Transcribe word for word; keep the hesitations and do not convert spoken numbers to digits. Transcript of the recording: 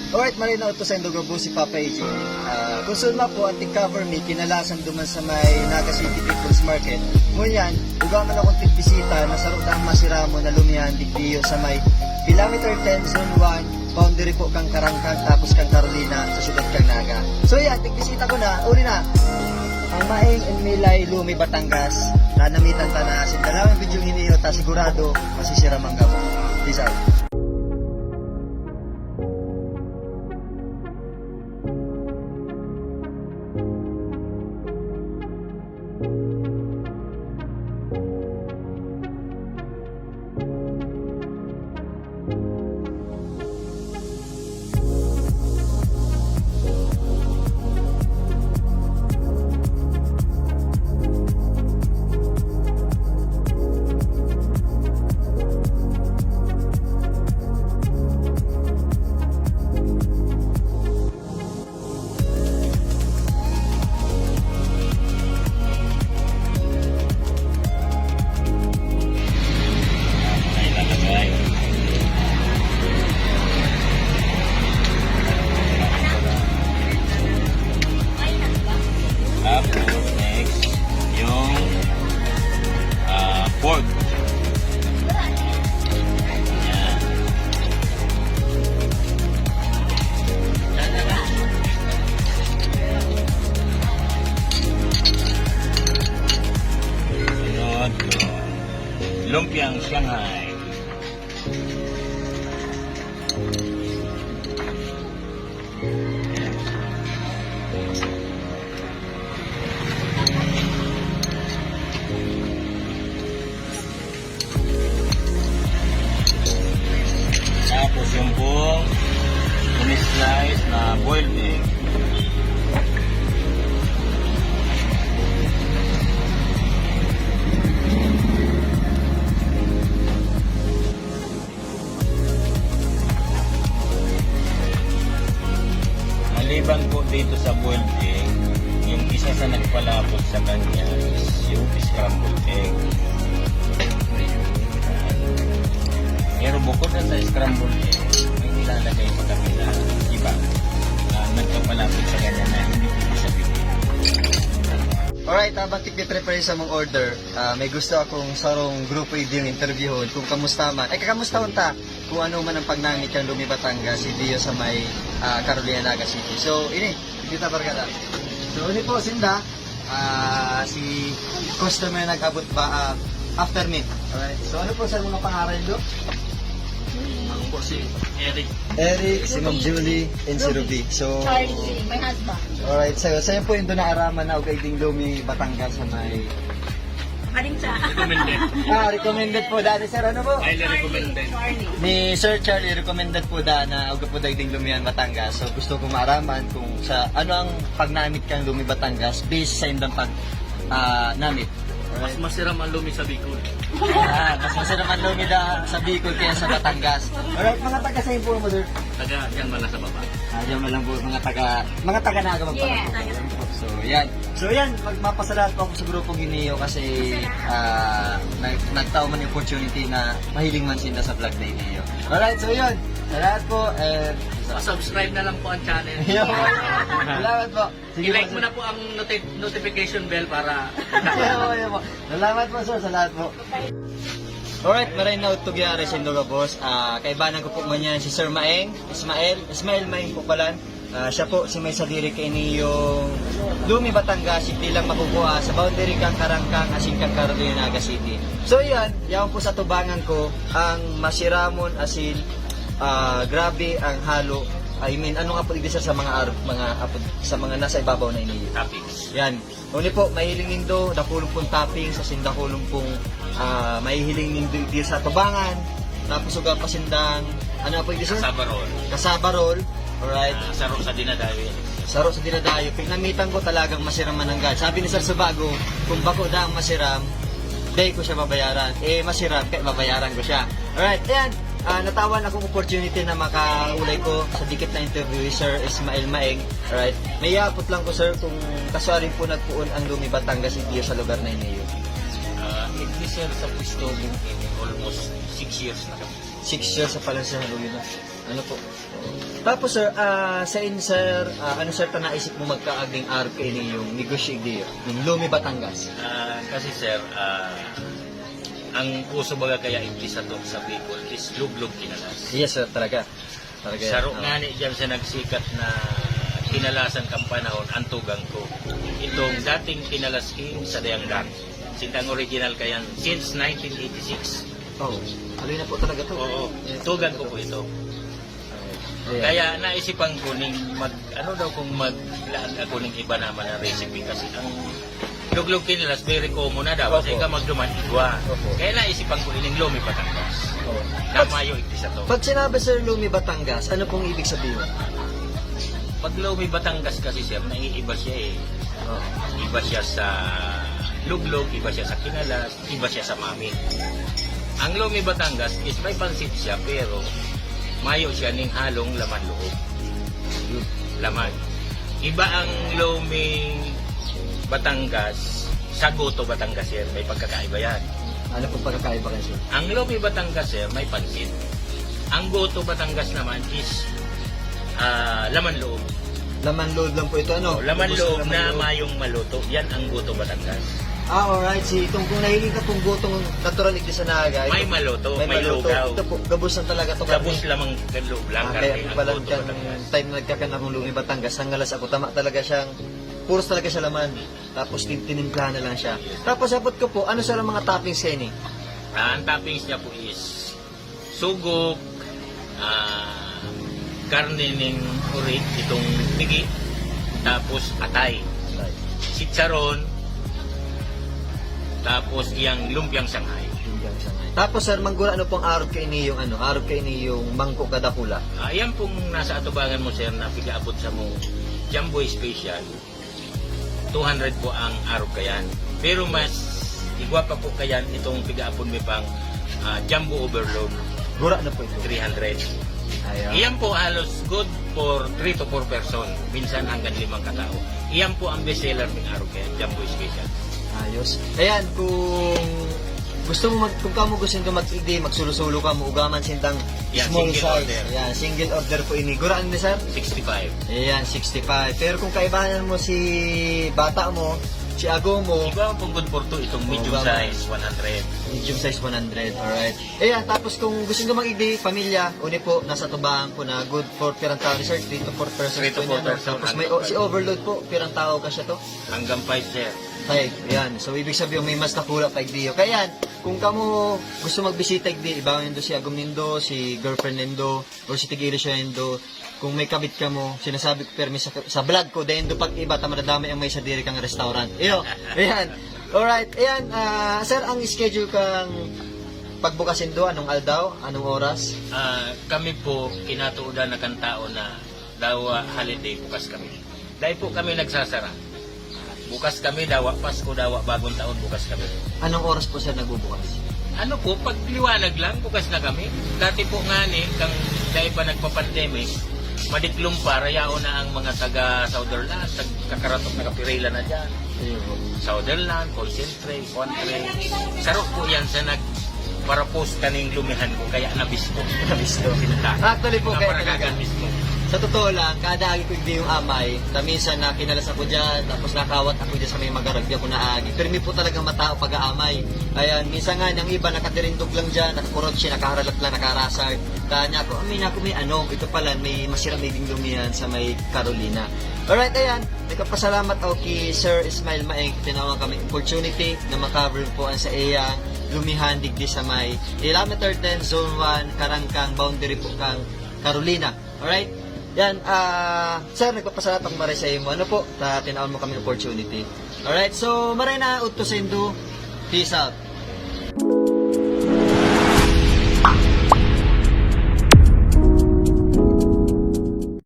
Alright, maray na udto saindo gabos si Papa A J. Ah, kun saan man po an tig-cover mi, kinalasan duman sa may Naga City People's Market. Ngunyan, igwa man akong tigbisita na saro daang masiramon na lumihan digdiyo sa may Kilometer ten, Zone one, boundary po kan Carangcan tapos kan Carolina sa syudad kan Naga. So yan, tigbisita ko na, uli na. Ang Maeng and Milay, Lumi, Batangas, nanamitan ta na sinda. Lawan video ini ta, sigurado masisiram ang gabos. Peace out. Tapos, next, yung, ah, pork. Yan. Sunod, yung lumpiang Shanghai. Tapos yung pong in-slice na boiled egg. Maliban po dito sa boiled egg, yung isa sa nagpalapot sa kanya is yung scrambled egg. Pero bukod na sa scrambled egg, may nilalagay pa kami na iba na nagpapalapot sa kanya na hindi ko sabihin. Alright, habang tigpiprepare sa mong order, ah, may gusto akong sarong grupo idiyong interviewon kung kamusta man. Ay, kakamusta ta? Kung ano man ang pagnamit kan Lumi, Batangas, si Dio sa may, ah, Carolina, Naga City. So, ini, kita barkada. So, ini po, sinda, ah, si customer nag-abot ba, ah, after me. Alright. So, ano po sa mga pangaran do? Ako po si Eric. Eric, si Ma'am Julie, and si Ruby. So, Charlie, my husband. Alright, so, sa'yo po yung doon naaraman na ugay ding Lumi, Batangas sa may Kaling siya. Recommended. Ah, recommended po dati, sir. Ano po? Highly recommended. Charlie. Ni Sir Charlie, recommended po da na ugay po dagding Lumihan, Batangas. So, gusto ko maaraman kung sa ano ang pagnamit kan Lumi, Batangas based sa indang pag, ah, namit. Mas masiram ang Lumi sa Bicol. Ah, mas masiram ang Lumi da sa Bicol kaya sa Batangas. Alright, mga taga saan po mo, sir? Taga, yan, wala sa baba. Ah, yan, walang po, mga taga, mga taga Naga, yeah, magpapakita. Taga. So, yan. So, yan, magpapasalamat po ako sa grupong Gineo kasi, ah, nag-, nagtao man yung opportunity na mahiling man sinda sa vlog na Gineo. Alright, so yun. Salamat po, and Pa-subscribe na lang po ang channel. Yun. Salamat po. Sige po, sir. I-like mo na po ang noti-, notification bell para Ayun po, ayun po. Salamat po, sir. Salamat po. Alright, maray na udto gyari saindo gabos. Ah, kaibanan ko po man yan si Sir Maeng, Ismael. Ismael Maeng po pala. Ah, siya po si may sadiri kaini yung Lumi, Batangas, hindi lang makukuha sa boundary kang Carangcan asin kang Carolina, Naga City. So, yan. Yaon po sa tubangan ko, ang masiramon asin, ah, grabe ang halo. I mean, ano nga po ibig sabihin sa mga arog, mga apod, sa mga nasa ibabaw na ini? Toppings. Yan. Uni po, mahiling nindo, dakulon pong toppings, asin dakulon pong, ah, mahihiling nindo di sa tubangan. Tapos uga pa sindang, ano po yung dessert? Cassava roll. Cassava roll. Alright. Ah, saro sa dinadayo yan. Saro sa dinadayo. Pinamitan ko talagang masiram mananggad. Sabi ni Sir Subago, kung bako daang masiram, dai ko siya babayaran. Eh, masiram, kaya babayaran ko siya. Alright, ayan. Ah, natawan akong opportunity na makaulay ko sa dikit na interview si Sir Ismael Maeng. Alright. May iapot lang ko, sir, kung kaswaring po nagpoon ang Lumi, Batangas, Iglesias sa lugar na ini. Ah, Iglesias sa pwesto kong ini, almost six years na kami. Six years sa pala, sir, Lumi na. Ano po? Tapos, sir, ah, sa in, sir, ah, ano, sir, ta naisip mo magkaaging arog kaini yung negosyo igdi, yung Lumi Batangas? Ah, kasi, sir, ah, ang uso baga kaya igdi sato sa Bicol is luglog kinalas. Yes, sir, talaga. Talaga yan. Saro Oo. ngani diyan sa nagsikat na kinalasan kan panahon, ang tugang ko. Itong dating kinalas king sa Dayanggang. Sindang original kayan since nineteen eighty-six. Oh, haloy na po talaga to. Oo, Yes, tugang ko talaga po to. ito. Ayan. Kaya naisipan ko ning mag, ano daw kung maglaan ako ning iba naman na recipe kasi ang luglog kinalas, very common na daw. Opo. Kasi ka magduman, igwa. Opo. Kaya naisipan ko ining Lumi Batangas. Oo. Na Pag, mayo igdi sato. pag sinabi, sir, Lumi Batangas, ano pong ibig sabihin? Pag Lumi Batangas kasi, sir, naiiba siya eh. Oo. Iba siya sa luglog, iba siya sa kinalas, iba siya sa mami. Ang Lumi Batangas is may pansit siya, pero mayo siya ning halong laman loob. Yun. Laman. Iba ang Lumi Batangas sa Goto Batangas, sir. May pagkakaiba yan. Ano pong pagkakaiba kayo, sir? Ang Lumi Batangas, sir, may pansit. Ang Goto Batangas naman is, ah, laman loob. Laman loob lang po ito, ano? Oh, laman Gabos na loob laman na loob. mayong maluto. Yan ang Goto Batangas. Ah, alright. Si, itong kung nahiling ka pong gotong natural igdi sa Naga, May ito, maluto, may may maluto. lugaw. Ito po, gabos na talaga to, Gabos karne. lamang kan loob lang, Ah, karne kaya ang pala Goto kan Batangas. time na nagkakan akong Lumi Batangas, ang ngalas ako, tama talaga siyang, puros talaga siya laman. Tapos tin-, tinimplahan na lang siya. Tapos sapot ko po, ano, sir, ang mga toppings kaini? Ah, ang toppings niya po is sugok, ah, karne ning uri, itong pigi, tapos atay, chicharon, tapos iyang lumpiang Shanghai. Lumpiang Shanghai. Tapos, sir, manggura, ano pong arog kaini yung, ano, arog kaini yung mangko kadakula? Ah, yan pong nasa atubangan mo, sir, na pigaabot sa mong Jumbo Special. Two hundred po ang arog kayan. Pero mas igwa pa po kayan itong pigaapon mi pang, ah, jumbo overload. Gura na po ito. Three hundred. Ayan. Iyan po halos good for three to four person. Minsan hanggang limang katao. Iyan po ang best seller ng arog kayan, jumbo special. Ayos. Ayan, kung gusto mo mag-, kung kamo gusto nyo mag-igdi, magsulo-sulo kamo, ugaman sindang Yan, small single size. order. Yan, single order po ini. Guraan ni sir? Sixty-five. Ayan, sixty-five. Pero kung kaibahan mo si bata mo, si ago mo, Iba ang punggon porto, itong Oh, medium iba mo. size, one hundred. Medium size, one hundred. Alright. Ayan, tapos kung gusto nyo mag-igdi, pamilya, uni po, nasa tubahan po na good for pirang tao ni sir, three to four persons Three to po four niya, no? person Tapos ang may o-, si overload po, pirang tao ka siya to? Hanggang five, sir. Five, yan. So, ibig sabihin, may mas nakula pa igdiyo. Kaya yan, kung kamo gusto magbisita igdi, ibaon nindo si agom nindo, si girlfriend nindo, or si tig-iri siya nindo. Kung may kabit kamo, sinasabi ko permi sa, sa vlog ko, dahil do pag iba, ta madadamay ang may sadiri kang restaurant. Iyo, ayan. Alright, ayan, ah, sir, ang schedule kang pagbukas nindo, anong aldaw, anong oras? Ah, kami po, kinatuodan na kan tao na dawa holiday bukas kami. Dahil po kami nagsasara. Bukas kami, dawa Pasko, dawa Bagong Taon, bukas kami. Anong oras po, sir, nagbubukas? Ano po, pag liwanag lang, bukas na kami. Dati po nga ni, kang dahil pa nagpa-pandemic, madiklom pa, rayaon na ang mga taga Southern Land, nagkakaratok na kapirila na dyan. Ayun po. Southern Land, Concentrate, Country. Saro po yan sa nag-, para post kaning lumihan ko, kaya nabisto. Nabisto. Sinta. Actually po, Mga kaya paragagan talaga. mismo. Sa totoo lang, kada agi ko igdi yung amay, ta minsan na kinalas ako dyan, tapos nakawat ako dyan sa may magarag, di ako naagi. Pero may po talaga matao pag-aamay. Ayan, minsan nga, yung iba nakatirindog lang dyan, nakakurotse, nakaharalak lang, nakarasar. Kaya niya ako, amin ako may ano, ito pala, may masira may ding lumihan sa may Carolina. Alright, ayan. Nagpapasalamat ako ki Sir Ismail Maeng, tinawag kami opportunity na makaver po ang sa iya lumihan digdi sa may kilometer ten, Zone one, Karangkang, boundary po kang Carolina. Alright? Yan, ah, sir, nagpapasalamat ako maray sa imo. Ano po? Ta, tinawag mo kami opportunity. Alright, so, maray na, udto sa indo. Peace out.